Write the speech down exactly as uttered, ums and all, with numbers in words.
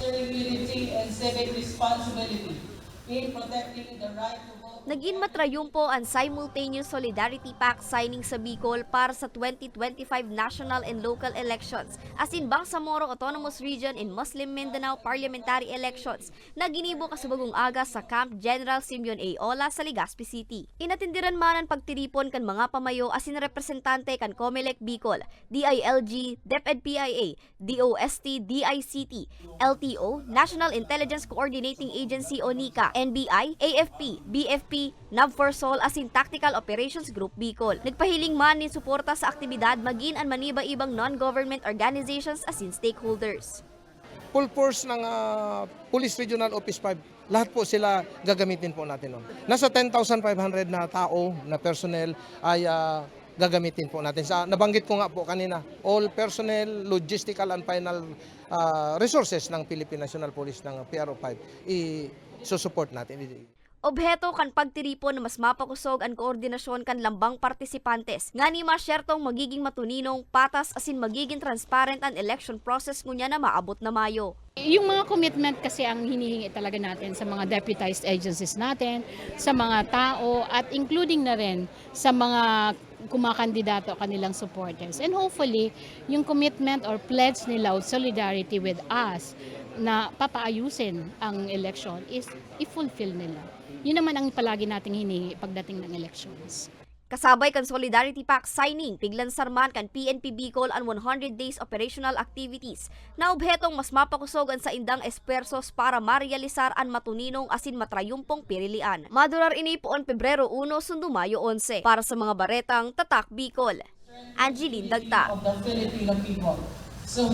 Humility and civic responsibility in protecting the right to vote. Nagin matrayumpo an simultaneous Solidarity Pact signing sa Bicol para sa twenty twenty-five national and local elections asin Bangsamoro Autonomous Region and Muslim Mindanao parliamentary elections na ginibo kasubagong aga sa Camp General Simeon A. Ola sa Legazpi City. Inatenderan man an pagtiripon kan mga pamayo asin representante kan Comelec Bicol, D I L G, DepEd P I A, D O S T, D I C T, L T O, National Intelligence Coordinating Agency o nika, N B I, A F P, B F P, NAVFORSOL asin Tactical Operations Group Bicol. Nagpahiling man nin suporta sa aktibidad magin an maniba-ibang non-government organizations asin stakeholders. Full force ng ah, Police Regional Office five, lahat po sila gagamitin po natin. No? Nasa ten thousand five hundred na tao, na personnel, ay ah, gagamitin po natin. Sa, nabanggit ko nga po kanina, all personnel, logistical and final ah, resources ng Philippine National Police ng P R O five, i-support natin. Obheto kan pagtiripon na mas mapakosog an koordinasyon kan lambang partisipantes, ngani masyertong magiging matuninong, patas asin magiging transparent an election process ngunyan na maabot na Mayo. Yung mga commitment kasi ang hinihingi talaga natin sa mga deputized agencies natin, sa mga tao, at including na rin sa mga kumakandidato, kanilang supporters. And hopefully, yung commitment or pledge nila of solidarity with us na papaayusin ang eleksyon is i-fulfill nila. Yun naman ang palagi nating hinihingi pagdating ng elections. Kasabay kan Solidarity Pact signing, piglansar man kan P N P Bicol an one hundred days operational activities na obhetong mas mapakosog an saindang espuwersos para marealisar an matuninong asin matrayumpong pirilian. Madurar ini poon Pebrero uno, sundo Mayo onse. Para sa mga baretang Tatak Bicol, Angeline Dagta. Of the Filipino people.